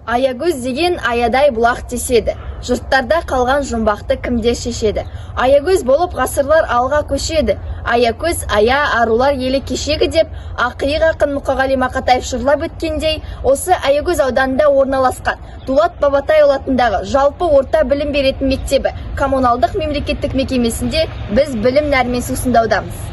Аягөз деген аядай бұлақ деседі. Жұрттарда қалған жұмбақты кімдер шешеді? Аягөз болып ғасырлар алға көшеді. Аякөз, ая, арулар елі кешегі деп ақиық ақын Мұқағали Мақатаев жырлап өткендей, осы Аягөз ауданында орналасқан Дулат Бабатайұлы атындағы жалпы орта білім беретін мектебі коммуналдық мемлекеттік мекемесінде біз білім нәрімен сусындаудамыз.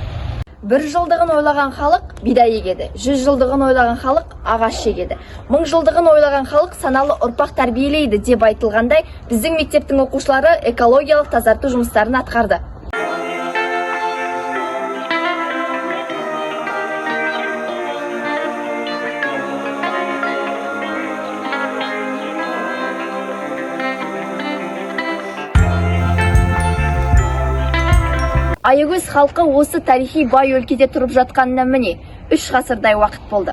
Бір жылдығын ойлаған халық бидай егеді, 100 жылдығын ойлаған халық ағаш егеді, 1000 жылдығын ойлаған халық саналы ұрпақ тәрбиелейді деп айтылғандай, біздің мектептің оқушылары экологиялық тазарту жұмыстарын атқарды. Аягөз халқы осы тарихи бай өлкеде тұрып жатқанына міне 3 ғасырдай уақыт болды.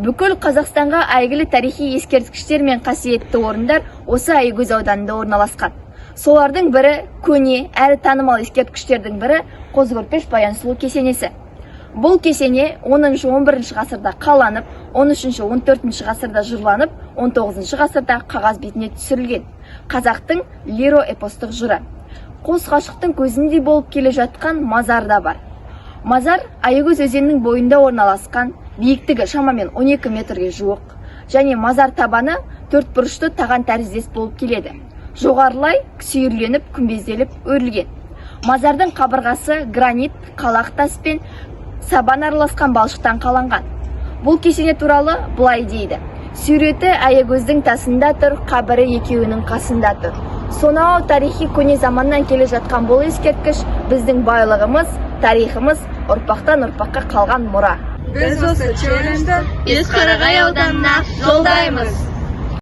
Бүкіл Қазақстанға әйгілі тарихи ескерткіштер мен қасиетті орындар осы Аягөз ауданында орналасқан. Солардың бірі, көне әрі танымал ескерткіштердің бірі, Қозы Көрпеш Баян Сұлу кесенесі. Бұл кесене 10-11 ғасырда қаланып, 13-14 ғасырда жырланып, 19 ғасырда қағаз бетіне түсірілген. Қазақтың лиро эпостық жыры. Қос ғашықтың көзіндей болып келе жатқан мазар да бар. Мазар Аягөз өзенінің бойында орналасқан, биіктігі шамамен 12 метрге жуық және мазар табаны төрт бұрышты таған тәріздес болып келеді. Жоғарылай сүйірленіп, күмбезделіп өрілген. Мазардың қабырғасы гранит, қалақ тас пен сабан араласқан балшықтан қаланған. Бұл кесене туралы былай дейді: суреті Аягөздің тасында тұр, қабірі екеуінің қасында тұр. Сонау тарихи көне заманнан келе жатқан бұл ескерткіш біздің байлығымыз, тарихымыз, ұрпақтан ұрпаққа қалған мұра. Біз осы челленджді Бесқарағай ауданына жолдаймыз.